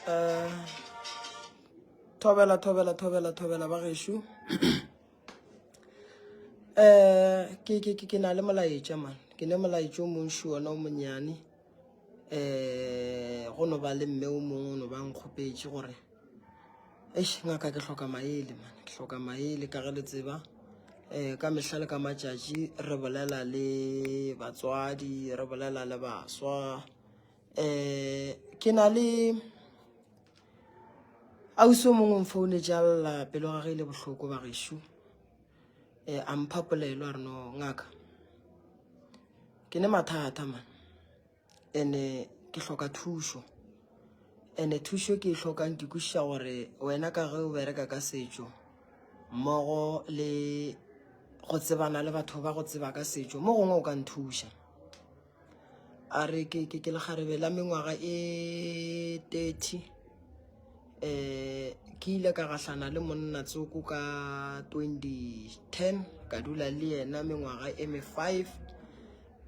Eh, thobela thobela thobela thobela ba gešo eh ke ke ke na le molaetša man ke ne molaetša o montši ona o monnyane eh go no ba le mme o mongwe o no ba nkgopetše gore eish ngaka ke hloka maele man ke hloka maele ka ge le tseba um ka mehla le ka matšatši re bolela le batswadi re bolela le baswa um ke na le ausi o mongwe o mfounetše a lla pelo ga ge e le bohloko ba gešo um a mpha polelo a re no ngaka ke ne mathata man ene ke hloka thušo ene thušo ke e hlokang ke kwešiša gore wena ka ge o bereka ka setšo mmogo le go tsebana le batho ba go tseba ka setšo mo gongwe o ka nthuša A re ke ke ke lekgarebe la mengwaga e 30 eh ke ile ka gahlana le monna tsoko ka 2010 ka dula le yena mengwaga e me 5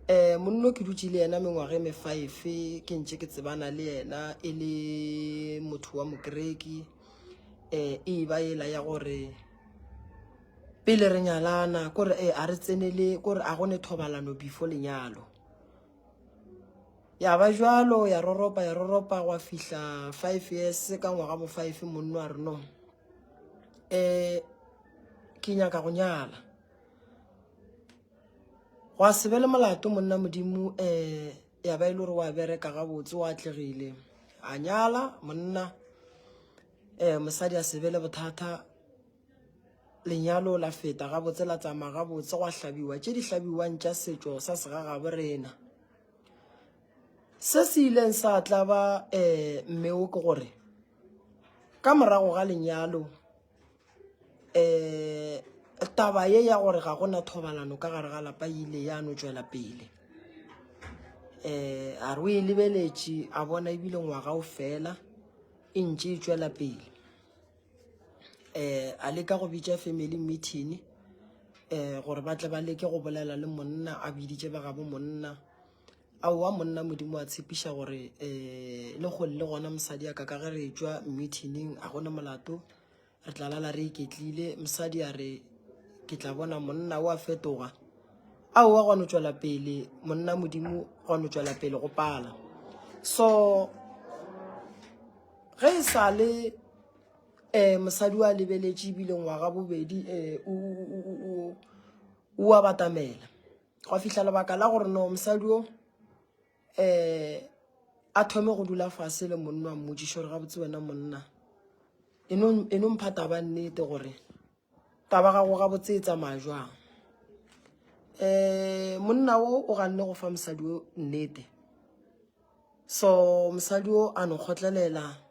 eh monno ke dutše le yena mengwaga e me 5 ke ntše ke tsebana le yena e le motho wa mokereki eh e ba ela ya gore Pele re nyalana, kore e a re tsenele, kore a go ne thobalano before lenyalo. Ya ba jwalo, ya roropa, ya roropa, gwa fihla 5 years, ka ngwaga bo 5 monno a re no. Eh, ke nyaka go nyala. Gwa se be le molato monna Modimo, eh, ya ba e le gore wa bereka gabotse, wa atlegile. A nyala monna, eh, mosadi a se be le bothata. Lenyalo la feta gabotse la tsamaya gabotse gwa hlabiwa tše di hlabiwang tša setšo sa segagabo rena. Se se ileng sa tlaba um mmeo ke gore ka morago ga lenyalo um taba ye ya gore ga gona thobalano ka gare ga lapa e ile ya no tšwela pele. Um a re o e lebeletše a bona ebile ngwaga o fela e ntše e tšwela pele. um a leka go bitša family meeting um gore ba tle ba leke go bolela le monna a biditše ba gabo monna aowa monna modimo a tshepiša gore um le kgole le gona mosadi a ka ka ge re tšwa meetingng a gone molato re tla lala re iketlile mosadi a re ke tla bona monna o a fetoga aowa gwa no tšwela pele monna modimo gwa no tšwela pele go pala so Ge e sa le um mosadi wa lebeletše ebile ngwaga bobedi um o a batamela gwa fihla lebaka la gore no mosadi o um a thome go dula fase le monna wa mmotšiša gore gabotse wena monna e no mpha taba nnete gore taba gago gabotse e tsamaya jwang um monna o o ganne go fa mosadi o nnete So mosadi o a no kgotlelela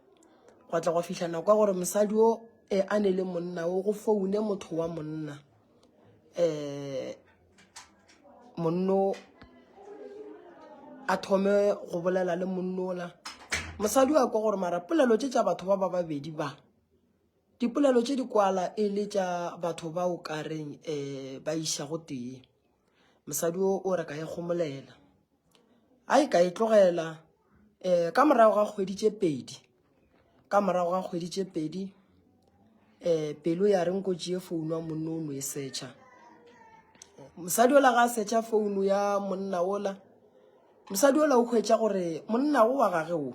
gwa tla gwa fihla nako ya gore mosadi o e a ne le monna o go foune motho wa monna um monno a thome go bolela le monnola mosadi o a kwa gore mara polelo tše tša batho ba ba babedi ba dipolelo tše di kwala e le tša batho ba o kareng um ba iša go tee mosadi o o re ka e kgomolela A e ka e tlogela um ka morago ga kgwedi tše pedi, ka morago ga kgwedi tše pedi um pelo ya re nko tšee founu ya monna o no e search-a. Mosadi ola ga a search-a founu ya monna ola, mosadi ola o hwetša gore monna o wa gage o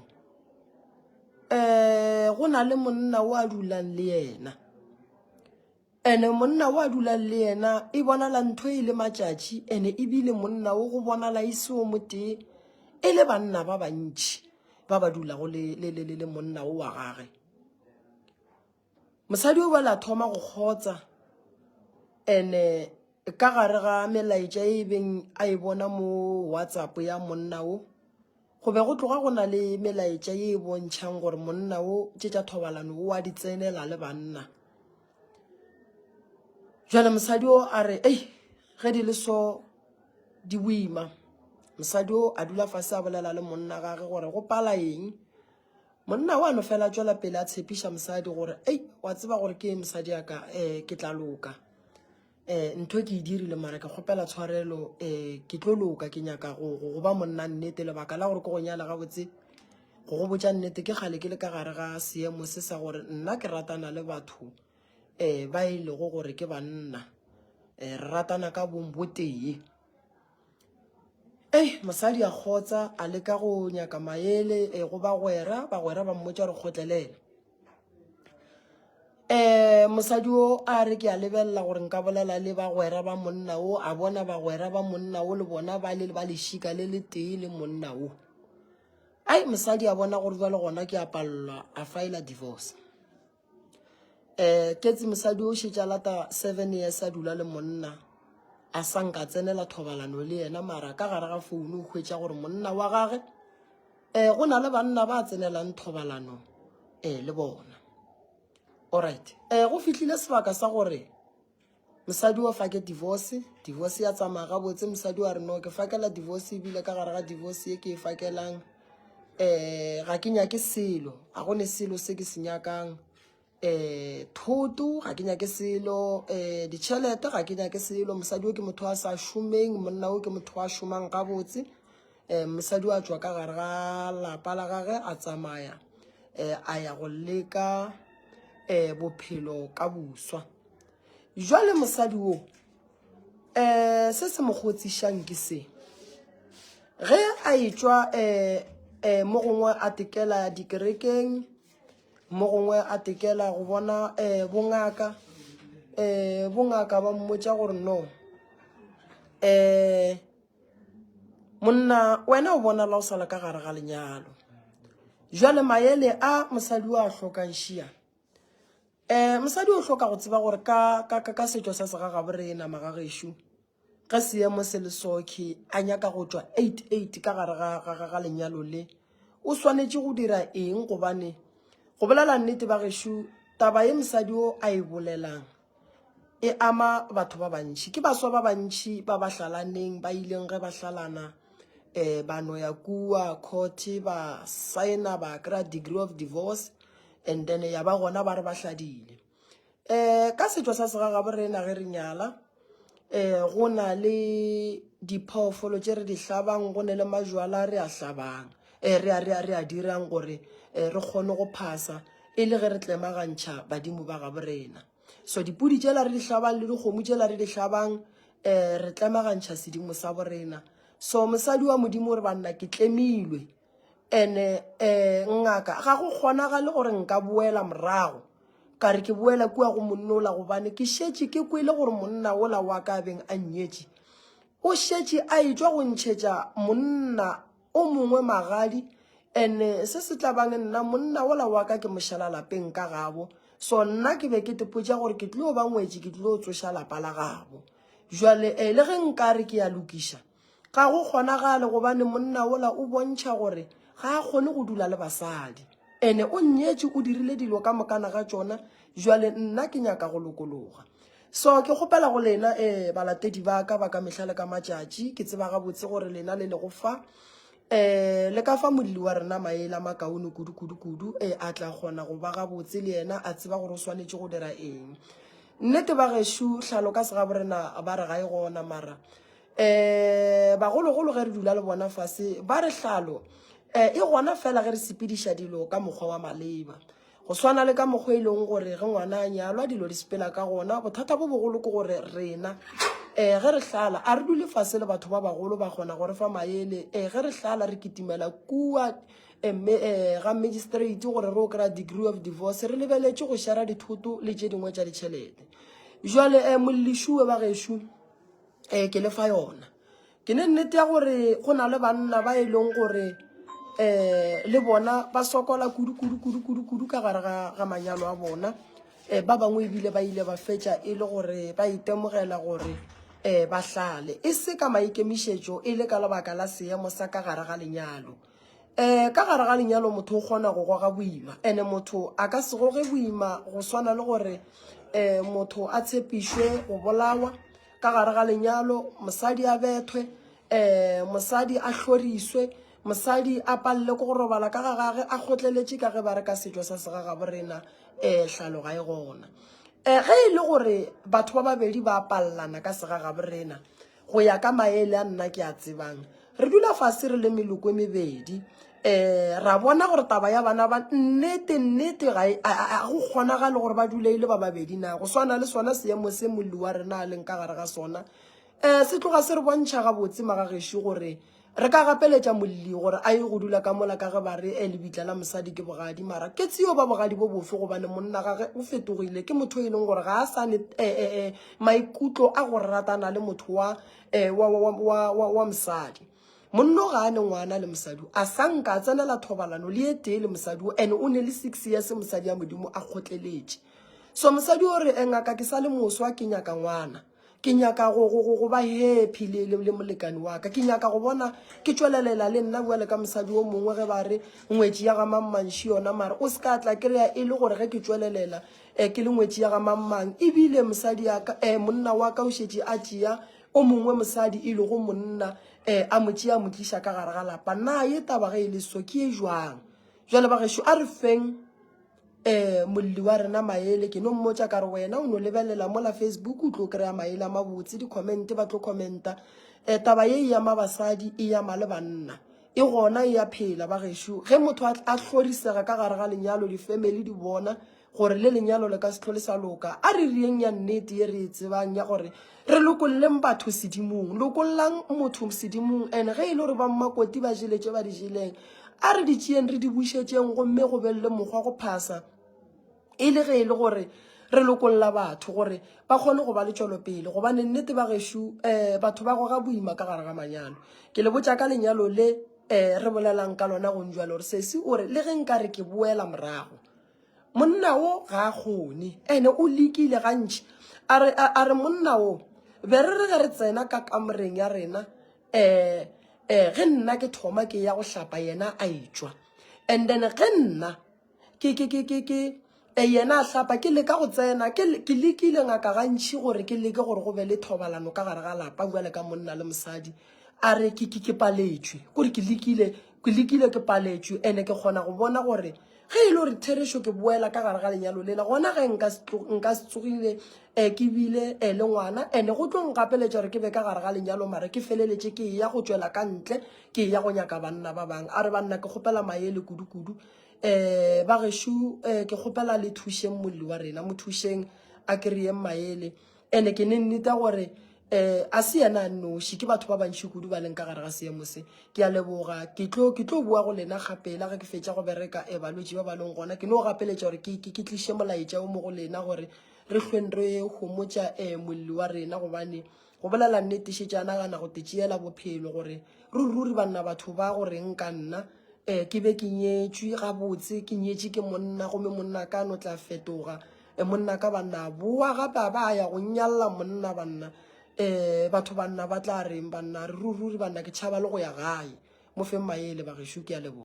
um go na le monna o a dulang le yena. Ene monna o a dulang le yena e bonala ntho e le matšatši ene ebile monna o go bonala e se o motee e le banna ba bantši ba ba dulago le, le, le, le, le monna o wa gage. Mosadi o bala thoma go kgotsa ene ka gare ga melaetša e beng a e bona mo WhatsApp ya monna o Go be go tloga go na le melaetša ye e bontšhang gore monna wo tše tša thobalano o a di tsenela le banna. Jwale mosadi o a re, ei, ge di le so di boima. Mosadi o a dula fase a bolela le monna gage gore go pala eng. Monna o a no fela tšwela pele a tshepiša mosadi gore, ei, wa tseba gore ke eng mosadi ya ka, um ke tla loka. um ntho e ke e dirile mara ke kgopela tshwarelo um ke tlo loka ke nyaka go ba monna nnete lebaka la gore ke go nyala gabotse Go go botša nnete ke kgale ke le ka gare ga seemo se sa gore nna ke ratana le batho um ba e lego gore ke banna. Um re ratana ka bong bo tee. Ei, mosadi a kgotsa a leka go nyaka maele eh, go bagwera, bagwera ba mmotša gore kgotlelela. Um mosadi o a re ke a lebelela gore nka bolela le bagwera ba monna o, a bona bagwera ba monna o le bona ba le ba lešika le le tee le monna o. Ai, mosadi a bona gore jwale gona ke a palelwa, a faela divorce. Um ketsi mosadi o šetše a lata 7 years a dula le monna a sa nka tsenela thobalano le yena mara ka gare ga founu o hwetša gore monna wa gage um go na le banna ba tsenelang thobalano um le bona. Alright, um go fihlile sebaka sa gore mosadi o fake divorce, divorce ya tsamaya gabotse. Mosadi wa re no ke fakela divorce, ebile ka gare ga divorce ye ke e fakelang um ga ke nyake selo, ga go ne selo se ke se nyakang, um thoto ga ke nyake selo, um ditšhelete ga ke nyake selo. Mosadi o ke motho a sa šomeng, monna o ke motho a šomang gabotse. Um mosadi o a tšwa ka gare ga lapa la gage a tsamaya um a ya go leka um bophelo ka boswa. Jwale mosadi wo um se se mo kgotsišang ke se, ge a etšwa um um mo gongwe a tekela dikerekeng, mo gongwe a tekela go bona um bongaka, um bongaka ba mmotša gore no um monna wena o bonala o sala ka gare ga lenyalo. Jwale maele a mosadi o a hlokang šia, um mosadi o hloka go tseba gore ka, ka, ka, ka setšo sa segagabo rena magagešo, ge seemo se le sokhe a nyaka go tšwa 88 ka gare ga, ga, ga, ga lenyalo le, o swanetše go dira eng? Gobane go bolela nnete ba gešo, taba ye mosadi o a e bolelang e ama batho ba bantši. Ke baswa ba bantši ba ba hlalaneng, ba ileng ge ba hlalana um ba no ya kua court ba saena ba kry-a degree of divorce and then ya ba gona ba re ba hladile. Um ka setšo sa segagabo rena ge re nyala um go na le diphoofolo tše re di hlabang, go ne le majwala re a hlabang, um re a re a re a dirang gore um re kgone go phasa e le ge re tlemagantšha badimo ba gabo rena. So dipudi tšela re di hlabang le dikgomo tšela re di hlabang um re tlemagantšha sedimo sa borena. So mosadi wa Modimo o re banna ke tlemilwe ene um ngaka ga go kgonagale gore nka boela morago ka re ke boela kua go monna ola, gobane ke šetše ke kwele gore monna ola wa ka beng a nnyetše o šetše a etšwa go ntšhetša monna o mongwe magadi, ene se se tla bang nna monna ola wa ka ke mošala lapeng ka gabo. So nna ke be ke tepotša gore ke tlilo ba ngwetši, ke tlilo tsoša lapa la gabo. Jwale eh, le ge nka re ke ya lokiša ga go kgonagale, gobane monna ola o bontšha gore ga a kgone go dula le basadi, ene o nnyetše, o dirile dilo ka mokana ga tšona. Jwale nna ke nyaka go lokologa. So ke kgopela go lena eh, balatedi ba ka ba ka mehla le ka matšatši, ke tseba gabotse gore lena le lego fa eh, le ka fa molli wa rena maele a makaone kudu kudu kudu, eh, a tla kgona go ba gabotse le yena a tseba gore o swanetše go dira eng. Nnete ba gešo, hlalo ka segabo rena ba re ga e gona, mara eh, bagologolo ge re dula le bona fase ba re hlalo eh, e gona fela ge re sepediša dilo ka mokgwa wa maleba. Go swana le ka mokgwa e leng gore ge ngwana a nyalwa dilo di sepela ka gona. Bothata bo bogolo ke gore rena um ge re hlala a re dule fase le batho ba bagolo ba kgona go re fa maele. Um ge re hlala re kitimela kua um ga magistrate gore re o kry-a degree of divorce, re lebeletše go šera dithoto le tše dingwe tša ditšhelete. Jwale um mollišuwe ba gešo um ke le fa yona. Ke ne nnete ya gore go na le banna ba e leng gore um le bona ba sokola kudu kudu kudu kudu kudu ka gare ga ga manyalo a bona. Um ba bangwe ebile ba ile ba fetša e le gore ba itemogela gore um ba hlale, e se ka maikemišetšo, e le ka lebaka la seemo sa ka gare ga lenyalo. Um ka gare ga lenyalo motho o kgona go goga boima, ene motho a ka se goge boima go swana le gore um motho a tshepišwe go bolawa ka gare ga lenyalo, mosadi a bethwe, um mosadi a hloriswe, mosadi a palele ke go robala ka ga gage a kgotleletše, ka ge ba re ka setšo sa segagabo rena um hlalo ga e gona. Um ge e le gore batho ba babedi ba palelana ka segagabo rena, go ya ka maele a nna ke a tsebang, re dula fase re le meloko e mebedi. Um ra bona gore taba ya bana ba nnete nnete ga e, a go kgonagale gore ba dule e le ba babedi na go swana le sona seemo se molli wa rena a leng ka gare ga sona. Um se tloga se re bontšha gabotse magagešo gore re ka gapeletša molli gore a ye go dula ka mola ka ge ba re e lebitla la mosadi ke bogadi mara ke tseo ba bogadi bo bofe gobane monna gage o fetogile ke motho e leng gore ga a sane um maikutlo a go ratana le motho wa, wa, wa, wa, wa, wa mosadi. Monno ga a ne ngwana le mosadi a sa nka a tsenela thobalano le e tee le mosadi o and o ne le 6 years mosadi ya modimo a kgotleletše. So mosadi o re ngaka ke sa le moswa ke nyaka ngwana. Ke nyaka go go go go ba happy le le, le molekane wa ka. Ke nyaka go bona ke tšwelelela le nna bjale ka mosadi o mongwe ge ba re ngwetši ya ga mangmangši yona mara o se ka tla kry-a e le gore ge ke tšwelelela eh, ke le ngwetši ya ga mangmang ebile mosadi ya ka eh, monna wa ka o šetše a tšea O mongwe mosadi e lego monna eh, a mo tšea a mo tliša ka gare ga lapa. Na ye taba ge e le so ke ye jwang? Jwale ba gešo a re feng eh molli wa rena maele. Ke no mmotša ka re wena o no lebelela mola Facebook o tlo kry-a maele a mabotse, di-comment ba tlo commenta. Eh, taba ye e ama basadi e ama le banna. E gona e a phela ba gešo. Ge motho a hlorisega ka gare ga lenyalo di-family di bona gore le lenyalo le ka se hlole sa loka. A re rieng ya nnete ye re e tsebang ya gore re lokolleng batho sedimong. Lokollang motho sedimong and ge e le gore ba mmakoti ba jele tše ba di jeleng, a re di tšeeng re di bušetšeng gomme go be le mokgwa go phasa e le ge e le gore re lokolla batho gore ba kgone go ba le tšwelopele gobane nnete ba gešo um batho ba goga boima ka gare ga manyalo. Ke le botša ka lenyalo le um re bolelang ka lona gong jwale gore sesi o re le ge nka re ke boela morago Monna wo ga a kgone, ene o lekile gantši. A re, a, a re monna wo, be re re ge re tsena ka kamoreng ya rena, eh, eh, ge nna ke thoma ke ya go hlapa yena a etšwa. And then ge nna ke, ke, ke, ke, ke, eh, yena a hlapa ke leka go tsena, ke, ke lekile ngaka gantši gore ke leke gore go be le thobalano ka gare ga lapa bjale ka monna le mosadi. A re ke, ke, ke paletšwe, kore ke lekile, ke lekile ke paletšwe, ene ke kgona go bona gore Ge e le gore therešo ke boela ka gare ga lenyalo lela, gona ge nka nka se tsogile um ke bile um le ngwana, ene go tlo ngapeletša gore ke be ka gare ga lenyalo mara ke feleletše ke eya go tšwela ka ntle ke eya go nyaka banna ba bang. A re banna ke kgopela maele kudu-kudu. Um ba gešo um ke kgopela le thušeng molli wa rena, mo thušeng a kry-eng maele. Ene ke ne nneta gore um a se yena a nnoši, ke batho ba bantši kudu ba leng ka gare ga seemo se. Ke a leboga. Ke tlo ke tlo bua go lena gapela ge ke fetša go bereka um balwetši ba ba leng gona. Ke no gapeletša gore ke ke ke tliše molaetša o mo go lena gore re hlweng re homotša um molli wa rena gobane go bolela nnete šetše a nagana go te tšeela bophelo gore ruri ruri banna batho ba go reng ka nna um ke be ke nyetšwe gabotse ke nyetše ke monna gomme monna ka no tla fetoga E monna ka banna a boa gape a ba a ya go nyalla monna banna um batho banna ba tla reng banna re ruri banna ke tšhaba le go ya gae mo feng maele bagešo ke a leboga.